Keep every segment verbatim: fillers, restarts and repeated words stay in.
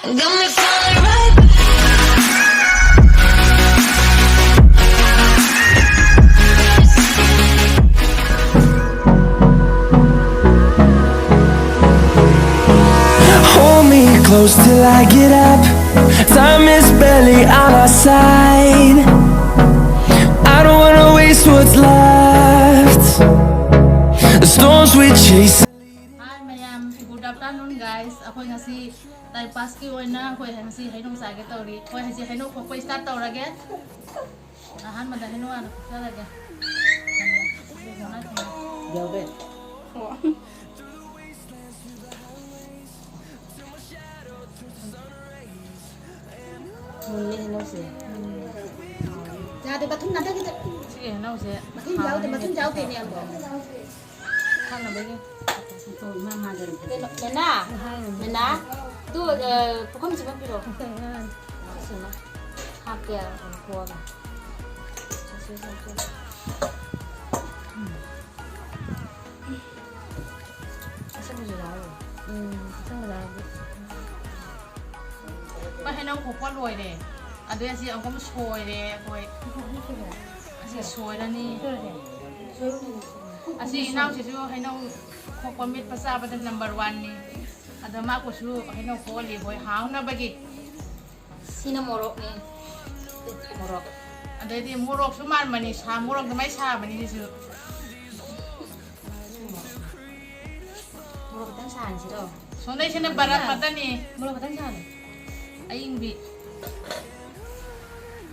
Got me falling right back. Hold me close till I get up. Time is barely on our side. I don't wanna waste what's left. The storms we chase. Hi ꯃꯌꯥꯝ, good afternoon guys. ꯑꯩꯈꯣꯏ ꯉꯁꯤ time passꯀꯤ ꯑꯣꯏꯅ ꯑꯩꯈꯣꯏ ꯉꯁꯤ ꯍꯩꯅꯧ ꯆꯥꯒꯦ ꯇꯧꯔꯤ꯫ ꯑꯩꯈꯣꯏ ꯍꯧꯖꯤꯛ ꯍꯩꯅꯧ ꯈꯣꯛꯄ start ꯇꯧꯔꯒꯦ꯫ ꯑꯍꯥꯟꯕꯗ ꯍꯩꯅꯧ ꯍꯥꯟꯅ ꯈꯣꯛꯆꯔꯒꯦ꯫ ꯌꯥꯎꯔꯦ꯫ ꯃꯨꯜꯂꯦ ꯍꯩꯅꯧꯁꯦ꯫ ꯌꯥꯗꯦ, ꯃꯊꯨꯝ ꯅꯝꯊꯈꯤꯗꯦ꯫ ꯁꯤꯒꯤ ꯍꯩꯅꯧꯁꯦ ꯃꯊꯨꯝ ꯌꯥꯎꯗꯦ, ꯍꯥꯎꯕꯅꯦ꯫ ꯃꯊꯨꯝ ꯌꯥꯎꯗꯦꯅꯦ ꯑꯃꯨꯛ꯫ ꯊꯛꯅꯕꯒꯤ꯫ ꯀꯩꯅꯣ, ꯏꯃꯥ ꯃꯥꯟꯗꯅ꯫ ꯀꯩꯅꯣ, ꯅꯦꯅꯥ? ꯅꯦꯅꯥ? ꯑꯗꯨ, ꯑ, ꯄꯨꯈꯝꯁꯤꯃ ꯄꯤꯔꯛꯑꯣ꯫ ꯁꯤꯃ ꯍꯥꯞꯀꯦ, ꯀꯣꯟꯅ꯫ ꯁꯦ, ꯁꯦ, ꯁꯦ, ꯁꯦ꯫ ꯎꯝ꯫ ꯑꯁꯪꯕꯁꯨ ꯌꯥꯎꯔꯤ꯫ ꯎꯝ, ꯑꯁꯪꯕ ꯌꯥꯎꯔꯗꯤ꯫ ꯍꯣꯏ, ꯍꯩꯅꯧ ꯈꯣꯛꯄ ꯂꯣꯏꯔꯦ꯫ ꯑꯗꯩ ꯑꯁꯤ ꯑꯃꯨꯛ ꯁꯣꯏꯔꯦ ꯑꯩꯈꯣꯏ꯫ ꯑꯁꯤ ꯁꯣꯏꯔꯅꯤ꯫ ꯑꯁꯤ ꯏꯅꯥꯎꯁꯤꯁꯨ ꯍꯩꯅꯧ ꯈꯣꯛꯄ ꯃꯦꯠꯄ ꯆꯥꯕꯗ number oneꯅꯤ꯫ ꯑꯗ ꯃꯥꯕꯨꯁꯨ ꯍꯩꯅꯧ ꯈꯣꯛꯍꯜꯂꯤ ꯑꯩꯈꯣꯏ ꯍꯥꯎꯅꯕꯒꯤ꯫ ꯁꯤꯅ ꯃꯣꯔꯣꯛꯅꯦ꯫ ꯃꯣꯔꯣꯛ꯫ ꯑꯗꯩꯗꯤ ꯃꯣꯔꯣꯛꯁꯨ ꯃꯥꯟꯕꯅꯤ, ꯁꯥ-, ꯃꯣꯔꯣꯛ ꯑꯗꯨꯃꯥꯏꯅ ꯁꯥꯕꯅꯤ ꯁꯤꯁꯨ꯫ ꯃꯣꯔꯣꯛ ꯈꯤꯇꯪ ꯁꯥꯍꯟꯁꯤꯔꯣ? ꯁꯣꯝꯗꯩꯁꯤꯅ ꯕꯔꯞ ꯈꯛꯇꯅꯤ꯫ ꯃꯣꯔꯣꯛ ꯈꯤꯇꯪ ꯁꯥꯍꯜꯂꯣ꯫ ꯑꯌꯤꯡꯕꯤ꯫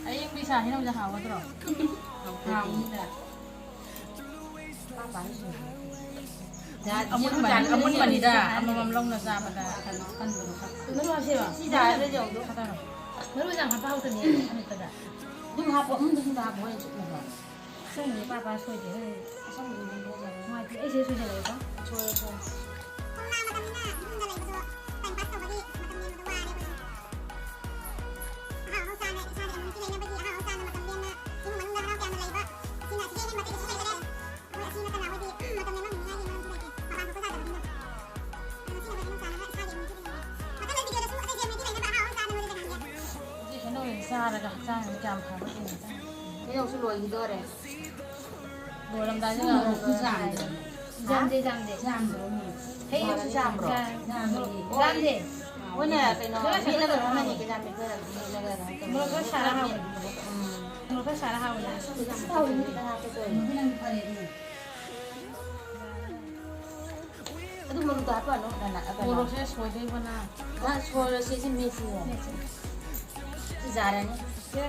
ꯑꯌꯤꯡꯕꯤ ꯁꯥ ꯍꯩꯅꯧꯁꯦ ꯍꯥꯎꯒꯗ꯭ꯔꯣ? ꯍꯥꯎꯅꯤꯗ꯫ ꯄꯥꯄꯥ ꯍꯣꯏꯁꯨ꯫ ꯑꯃꯨꯟꯕꯅꯤ-, ꯑꯃꯨꯟꯕꯅꯤꯗ, ꯑꯃꯃꯝ ꯂꯧꯅ ꯆꯥꯕꯗ ꯀꯩꯅꯣ ꯑꯀꯟꯕꯗꯣ ꯈꯔ꯫ ꯃꯔꯨ ꯍꯥꯞꯁꯤꯔꯣ? ꯁꯤ ꯖꯥꯔꯗ ꯌꯧꯗꯣ꯫ ꯊꯥꯗꯔꯣ꯫ ꯃꯔꯨ ꯌꯥꯝ ꯍꯥꯞꯄ ꯍꯥꯎꯇꯕꯅꯦ ꯑꯃꯦꯠꯄꯗ꯫ ꯑꯗꯨꯝ ꯍꯥꯞꯄꯣ, ꯑꯃꯨꯟꯕꯁꯤꯡꯗꯣ ꯍꯥꯞꯄꯣ, ꯍꯣꯔꯦꯟ ꯆꯨꯞꯅꯕ꯫ ꯑꯁꯪꯕꯗꯤ ꯄꯥꯄꯥ ꯁꯣꯏꯗꯦ, ꯍꯣꯏ꯫ ꯑꯁꯪꯕꯗꯤ ꯅꯪ ꯂꯧꯖꯔꯣ꯫ ꯅꯨꯡꯉꯥꯏꯇꯦ, ꯑꯩ ꯁꯤꯗ ꯁꯣꯏꯖꯜꯂꯒꯦꯀꯣ꯫ ꯁꯣꯏꯔꯣ, ꯁꯣꯏꯔꯣ꯫ ꯀꯣꯔꯣꯅꯥ ꯃꯇꯝꯅꯤꯅ ꯌꯨꯝꯗ ꯂꯩꯕꯗꯣ time pass ꯇꯧꯕꯒꯤ ꯃꯇꯝ ꯂꯦꯟꯕꯗꯣ ꯋꯥꯔꯦ ꯑꯩꯈꯣꯏꯁꯨ꯫ ꯑꯍꯥꯎ ꯑꯍꯥꯎ ꯆꯥꯅ ꯏꯁꯥꯗ immunity ꯂꯩꯅꯕꯒꯤ ꯑꯍꯥꯎ ꯑꯍꯥꯎ ꯆꯥꯅ ꯃꯇꯝ ꯂꯦꯟꯅ ꯏꯃꯨꯡ ꯃꯅꯨꯡꯗ ꯍꯔꯥꯎ ꯇꯌꯥꯝꯅ ꯂꯩꯕ ꯑꯁꯤꯅ ꯁꯤꯗꯩ ꯍꯦꯟꯕ ꯀꯩꯁꯨ ꯂꯩꯇꯔꯦ꯫ ꯑꯩꯈꯣꯏ ꯑꯁꯤ ꯅꯠꯇꯅ ꯑꯩꯈꯣꯏꯗꯤ ꯃꯇꯝ ꯂꯦꯟꯐꯝ ꯍꯤꯡꯅꯤꯡꯉꯥꯏꯒꯤ ꯃꯔꯝꯁꯨ ꯂꯩꯇꯦ꯫ ꯃꯄꯥꯟ ꯊꯣꯛꯄ ꯌꯥꯗꯕꯅꯤꯅ꯫ ꯑꯗꯨꯅ ꯁꯤꯅ ꯑꯩꯈꯣꯏ ꯏꯃꯨꯡ ꯆꯥꯅꯕ ꯏꯁꯥꯒꯤ immunity ꯂꯩꯅꯕ꯫ ꯃꯊꯪꯒꯤ video ꯗꯁꯨ ꯑꯇꯩ game ꯂꯩꯇꯦ꯫ ꯆꯥꯔꯒ ꯍꯛꯆꯥꯡꯁꯦ ꯀꯌꯥꯝ ꯐꯕ ꯌꯦꯡꯉꯨ꯫ ꯍꯩꯅꯧꯁꯨ ꯂꯣꯏꯈꯤꯗꯣꯔꯦ꯫ ꯂꯣꯏꯔꯝꯗꯥꯏꯁꯤꯗ ꯌꯥꯝꯗꯦ, ꯌꯥꯝꯗꯦ꯫ ꯌꯥꯝꯗ꯭ꯔꯣ? ꯍꯩꯅꯧꯁꯨ ꯌꯥꯝꯗ꯭ꯔꯣ? ꯌꯥꯝꯗꯦ꯫ ꯃꯣꯏꯅ ꯀꯩꯅꯣ ꯃꯦꯠꯂꯒ ꯊꯝꯃꯅꯤ, ꯀꯩꯖꯥꯝ ꯃꯦꯠꯂꯒ ꯃꯦꯠꯂꯒ ꯀꯩꯅꯣ ꯇꯧꯔꯒ꯫ ꯃꯣꯔꯣꯛ ꯈꯔ ꯁꯥꯔ ꯍꯥꯎꯕꯅꯦ꯫ ꯎꯝ꯫ ꯃꯣꯔꯣꯛ ꯈꯔ ꯁꯥꯔ ꯍꯥꯎꯕꯅꯦ꯫ ꯊꯥꯎ ꯈꯤꯇꯪ ꯍꯥꯞꯄꯦ ꯇꯧꯔꯤꯅꯦ꯫ ꯑꯗꯨ ꯃꯔꯨꯗꯣ ꯍꯥꯞꯄꯛꯑꯅꯨ, ꯀꯅꯥ-, ꯀꯅꯥ-, ꯃꯣꯔꯣꯛꯁꯦ ꯁꯣꯏꯗꯣꯏꯕ ꯅꯪ꯫ ꯉꯥꯏꯍꯥꯛ ꯁꯣꯏꯔꯁꯤ, ꯁꯤ ꯃꯦꯠꯁꯤꯅꯦ꯫ ꯁꯤ ꯖꯥꯔꯅꯤ꯫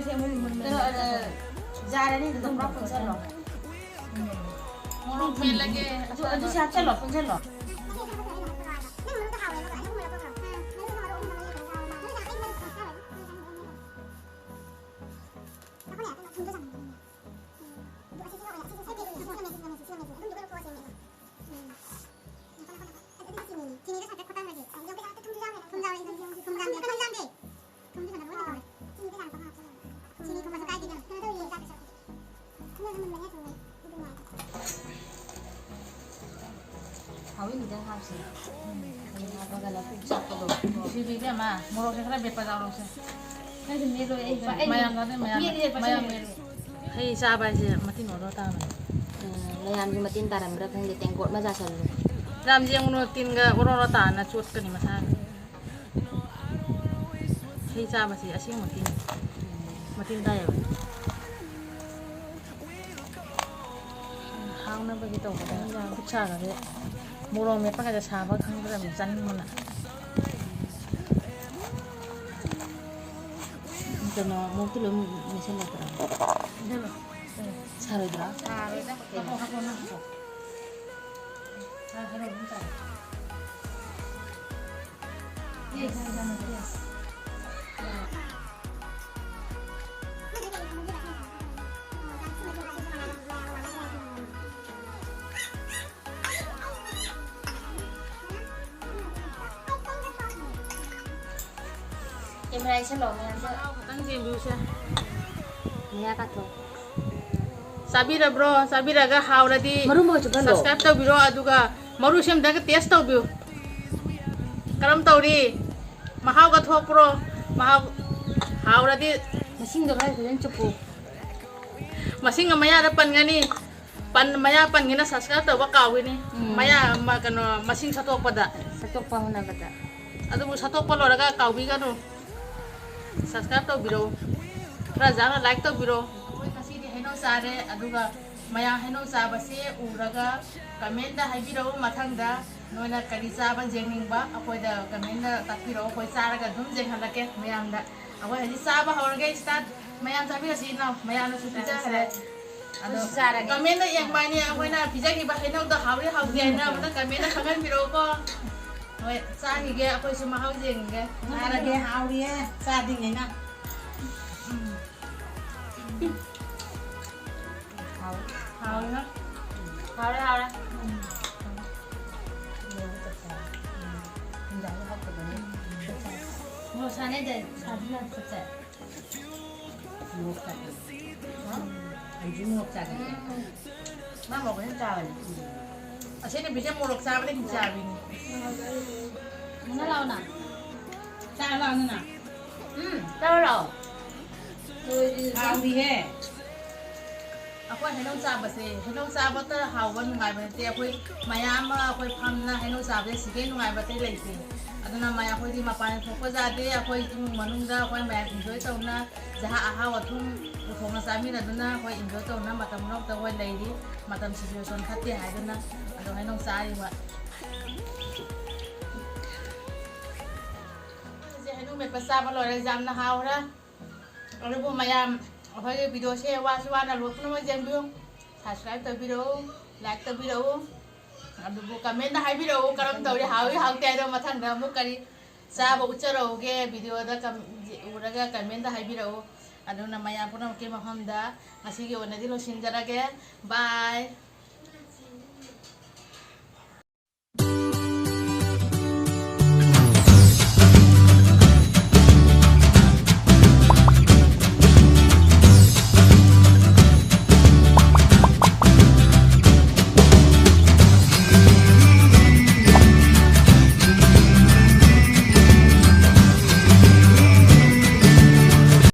ꯁꯤ ꯃꯨꯟ-, ꯃꯨꯟ-, ꯀꯩꯅꯣ, ꯑ, ꯖꯥꯔꯅꯤꯗꯨꯗ ꯄꯨꯔꯥ ꯄꯨꯟꯁꯜꯂꯣ꯫ ꯎꯝ꯫ ꯃꯣꯔꯣꯛ ꯃꯦꯠꯂꯒꯦ꯫ ꯑꯗꯨ, ꯑꯗꯨꯁꯨ ꯍꯥꯞꯆꯜꯂꯣ, ꯄꯨꯟꯁꯜꯂꯣ꯫ ꯍꯥꯎꯋꯤ, ꯈꯤꯇꯪ ꯍꯥꯞꯁꯤ꯫ ꯍꯥꯞꯄꯒ ꯂꯐꯨ ꯆꯥꯛꯄꯗꯣ꯫ ꯁꯤꯗꯤ ꯏꯕꯦꯝꯃ, ꯃꯣꯔꯣꯛꯁꯦ ꯈꯔ ꯃꯦꯠꯄ ꯌꯥꯎꯔꯣꯁꯦ꯫ ꯑꯩꯗꯤ ꯃꯦꯠꯂꯣꯏ, ꯑꯩ ꯄꯥꯛ-, ꯑꯩꯗꯤ ꯃꯌꯥꯝ ꯆꯥꯗꯣꯏ, ꯃꯌꯥꯝ, ꯃꯦꯠꯂꯦ, ꯄꯥꯛ-, ꯃꯌꯥꯝ ꯃꯦꯠꯂꯦ꯫ ꯍꯩ ꯆꯥꯕ ꯍꯥꯏꯁꯦ ꯃꯇꯤꯟ ꯑꯣꯔꯣ ꯇꯥꯕꯅꯤ꯫ ꯎꯝ, ꯃꯌꯥꯝꯁꯨ ꯃꯇꯤꯟ ꯇꯥꯔꯝꯕ꯭ꯔꯥ ꯈꯪꯗꯦ, ꯇꯦꯡꯀꯣꯠ ꯃꯆꯥ ꯆꯜꯂꯦ꯫ ꯌꯥꯝ ꯌꯦꯡꯉꯨꯅꯨ, ꯇꯤꯟꯒ ꯑꯣꯔꯣ ꯑꯣꯔꯣ ꯇꯥꯅ ꯆꯣꯠꯀꯅꯤ ꯃꯁꯥꯅ꯫ ꯍꯩ ꯆꯥꯕꯁꯤ ꯑꯁꯦꯡꯕ ꯇꯤꯟ꯫ ꯃꯇꯤꯟ ꯇꯥꯏꯌꯦꯕ꯫ ꯍꯥꯎꯅꯕꯒꯤ ꯇꯧꯕꯗ ꯈꯨꯠ ꯁꯥꯒꯁꯦ ꯃꯣꯔꯣꯛ ꯃꯦꯠꯄꯒꯁꯦ ꯁꯥꯕ ꯈꯪꯗ꯭ꯔꯕꯅꯤ ꯆꯥꯅꯤꯡꯕꯅ꯫ ꯀꯩꯅꯣ, ꯃꯣꯔꯣꯛꯇꯤ ꯂꯣꯏ ꯃꯦꯠꯁꯜꯂꯛꯄ꯭ꯔꯥ? ꯁꯥꯔꯣꯏꯗ꯭ꯔꯥ? ꯁꯥꯔꯣꯏꯗ꯫ ꯍꯥꯞꯄꯣ, ꯍꯥꯞꯄꯣ, ꯅꯪ ꯍꯥꯞꯄꯣ꯫ ꯁꯥꯔꯣꯏꯗ꯭ꯔꯥ? ꯀꯦꯃꯦꯔꯥ ꯏꯁꯜꯂꯣ ꯃꯌꯥꯝꯗ꯫ ꯃꯍꯥꯎ ꯈꯛꯇꯪ ꯌꯦꯡꯕꯤꯌꯨꯁꯦ꯫ ꯃꯌꯥ ꯀꯥꯊꯣꯛ꯫ ꯆꯥꯕꯤꯔꯕ꯭ꯔꯣ? ꯆꯥꯕꯤꯔꯒ ꯍꯥꯎꯔꯗꯤ ꯃꯔꯨ ꯃꯣꯏ ꯆꯨꯞꯍꯜꯂꯣ꯫ Subscribe ꯇꯧꯕꯤꯔꯣ, ꯑꯗꯨꯒ ꯃꯔꯨꯁꯦ ꯑꯝꯇꯪꯒ taste ꯇꯧꯕꯤꯌꯨ꯫ ꯀꯔꯝ ꯇꯧꯔꯤ? ꯃꯍꯥꯎꯒ ꯊꯣꯛꯄ꯭ꯔꯣ? ꯃꯍꯥꯎ ꯍꯥꯎꯔꯗꯤ ꯃꯁꯤꯡꯗꯣ ꯈꯔ ꯐꯖꯅ ꯆꯨꯞꯄꯨ꯫ ꯃꯁꯤꯡ ꯑꯃ ꯃꯌꯥꯗ ꯄꯟꯒꯅꯤ꯫ ꯄꯟ-, ꯃꯌꯥ ꯄꯟꯒꯅ subscribe ꯇꯧꯕ ꯀꯥꯎꯒꯅꯤ꯫ ꯎꯝ꯫ ꯃꯌꯥ ꯑꯃ, ꯀꯩꯅꯣ, ꯃꯁꯤꯡ ꯁꯠꯇꯣꯛꯄꯗ꯫ ꯁꯠꯇꯣꯛꯄ ꯍꯣꯠꯅꯕꯗ꯫ ꯑꯗꯨꯕꯨ ꯁꯠꯇꯣꯛꯄ ꯂꯣꯏꯔꯒ ꯀꯥꯎꯕꯤꯒꯅꯨ꯫ Subscribe ꯇꯧꯕꯤꯔꯛꯎ꯫ ꯈꯔ ꯌꯥꯝꯅ like ꯇꯧꯕꯤꯔꯛꯎ꯫ ꯑꯩꯈꯣꯏ ꯉꯁꯤꯗꯤ ꯍꯩꯅꯧ ꯆꯥꯔꯦ, ꯑꯗꯨꯒ ꯃꯌꯥꯝ ꯍꯩꯅꯧ ꯆꯥꯕꯁꯦ ꯎꯔꯒ comment ꯍꯥꯏꯕꯤꯔꯛꯎ꯫ ꯃꯊꯪꯗ ꯅꯣꯏꯅ ꯀꯔꯤ ꯆꯥꯕ ꯌꯦꯡꯅꯤꯡꯕ ꯑꯩꯈꯣꯏꯗ comment ꯇꯥꯛꯄꯤꯔꯛꯎ꯫ ꯑꯩꯈꯣꯏ ꯆꯥꯔꯒ ꯑꯗꯨꯝ ꯌꯦꯡꯍꯜꯂꯛꯀꯦ ꯃꯌꯥꯝꯗ꯫ ꯑꯩꯈꯣꯏ ꯍꯧꯖꯤꯛ ꯆꯥꯕ ꯍꯧꯔꯒꯦ꯫ Start꯫ ꯃꯌꯥꯝ ꯆꯥꯕꯤꯔꯁꯤ ꯏꯅꯥꯎ꯫ ꯃꯌꯥꯝꯅꯁꯨ ꯄꯤꯖꯈ꯭ꯔꯦ꯫ ꯑꯗꯣ ꯑꯩꯁꯨ ꯆꯥꯔꯒꯦ꯫ Comment ꯌꯦꯡꯕ ꯍꯥꯏꯅꯤ, ꯑꯩꯈꯣꯏꯅ ꯄꯤꯖꯈꯤꯕ ꯍꯩꯅꯧꯗꯣ ꯍꯥꯎꯏ ꯍꯥꯎꯇꯦ ꯍꯥꯏꯅ ꯑꯃꯨꯛꯇ comment ꯈꯪꯍꯟꯕꯤꯔꯛꯎꯀꯣ꯫ ꯍꯣꯏ, ꯆꯥꯈꯤꯒꯦ, ꯑꯩꯈꯣꯏꯁꯨ ꯃꯍꯥꯎ ꯌꯦꯡꯒꯦ꯫ ꯆꯥꯔꯒꯦ, ꯍꯥꯎꯔꯤꯌꯦ, ꯆꯥꯗ꯭ꯔꯤꯉꯩꯅ꯫ ꯎꯝ꯫ ꯍꯥꯎꯔꯦ꯫ ꯍꯥꯎꯔꯦ꯫ ꯍꯥꯎꯔꯦ, ꯍꯥꯎꯔꯦ꯫ ꯎꯝ꯫ ꯃꯣꯔꯣꯛ ꯁꯥꯅꯩꯗ, ꯁꯥꯕꯤ ꯌꯥꯝ ꯐꯖꯩ꯫ ꯃꯣꯔꯣꯛ ꯆꯥꯅꯩ꯫ ꯍꯥ? ꯑꯩꯁꯨ ꯃꯣꯔꯣꯛ ꯆꯥꯅꯤꯡꯉꯦ꯫ ꯎꯝ꯫ ꯃꯥ ꯃꯣꯔꯣꯛ ꯐꯖꯅ ꯆꯥꯕꯅꯦ꯫ ꯎꯝ꯫ ꯑꯁꯤ ꯅꯨꯄꯤꯁꯦ ꯃꯣꯔꯣꯛ ꯆꯥꯕꯗꯤ ꯍꯤꯡꯆꯥꯕꯤꯅꯤ꯫ ꯃꯨꯟꯅ ꯂꯥꯎꯅ꯫ ꯆꯥꯔ ꯂꯥꯎꯅ꯫ ꯎꯝ, ꯆꯥꯔ ꯂꯥꯎ꯫ ꯍꯥꯎꯔꯤꯍꯦ꯫ ꯑꯩꯈꯣꯏ ꯍꯩꯅꯧ ꯆꯥꯕꯁꯦ, ꯍꯩꯅꯧ ꯆꯥꯕꯇ ꯍꯥꯎꯕ ꯅꯨꯡꯉꯥꯏꯕ ꯅꯠꯇꯦ, ꯑꯩꯈꯣꯏ ꯃꯌꯥꯝ ꯑꯃ ꯑꯩꯈꯣꯏ ꯐꯝꯅ ꯍꯩꯅꯧ ꯆꯥꯕꯁꯦ ꯁꯤꯗꯩ ꯅꯨꯡꯉꯥꯏꯕ ꯑꯇꯩ ꯂꯩꯇꯦ꯫ ꯑꯗꯨꯅ ꯃꯌꯥꯝ, ꯑꯩꯈꯣꯏꯗꯤ ꯃꯄꯥꯟ ꯊꯣꯛꯄ ꯌꯥꯗꯦ, ꯑꯩꯈꯣꯏ ꯏꯃꯨꯡ ꯃꯅꯨꯡꯗ ꯑꯩꯈꯣꯏ ꯃꯌꯥꯝ enjoy ꯇꯧꯅ, ꯖꯍꯥ ꯑꯍꯥꯎ ꯑꯊꯨꯝ ꯄꯨꯊꯣꯛꯅ ꯆꯥꯃꯤꯟꯅꯗꯨꯅ ꯑꯩꯈꯣꯏ enjoy ꯇꯧꯅ ꯃꯇꯝ ꯄꯨꯝꯅꯃꯛꯇ ꯑꯩꯈꯣꯏ ꯂꯩꯔꯤ꯫ ꯃꯇꯝ situation ꯐꯠꯇꯦ ꯍꯥꯏꯗꯨꯅ ꯑꯗꯣ ꯍꯩꯅꯧ ꯆꯥꯔꯤꯕ꯫ ꯍꯧꯖꯤꯛ ꯍꯩꯅꯧ ꯃꯦꯠꯄ ꯆꯥꯕ ꯂꯣꯏꯔꯦ, ꯌꯥꯝꯅ ꯍꯥꯎꯔꯦ꯫ ꯑꯗꯨꯕꯨ ꯃꯌꯥꯝ ꯑꯩꯈꯣꯏꯒꯤ video ꯁꯦ ꯋꯥꯁꯨ ꯋꯥꯅ ꯂꯣꯏ ꯄꯨꯝꯅꯃꯛ ꯌꯦꯡꯕꯤꯌꯨ, subscribe ꯇꯧꯕꯤꯔꯛꯎ, like ꯇꯧꯕꯤꯔꯛꯎ, ꯑꯗꯨꯕꯨ comment ꯍꯥꯏꯕꯤꯔꯛꯎ ꯀꯔꯝ ꯇꯧꯔꯤ, ꯍꯥꯎꯏ ꯍꯥꯎꯇꯦ ꯍꯥꯏꯗꯣ꯫ ꯃꯊꯪꯗ ꯑꯃꯨꯛ ꯀꯔꯤ ꯆꯥꯕ ꯎꯠꯆꯔꯛꯎꯒꯦ video ꯗ ꯀꯝ-, ꯎꯔꯒ comment ꯍꯥꯏꯕꯤꯔꯛꯎ꯫ ꯑꯗꯨꯅ ꯃꯌꯥꯝ ꯄꯨꯝꯅꯃꯛꯀꯤ ꯃꯐꯝꯗ ꯉꯁꯤꯒꯤ ꯑꯣꯏꯅꯗꯤ ꯂꯣꯏꯁꯤꯟꯖꯔꯒꯦ꯫ Bye꯫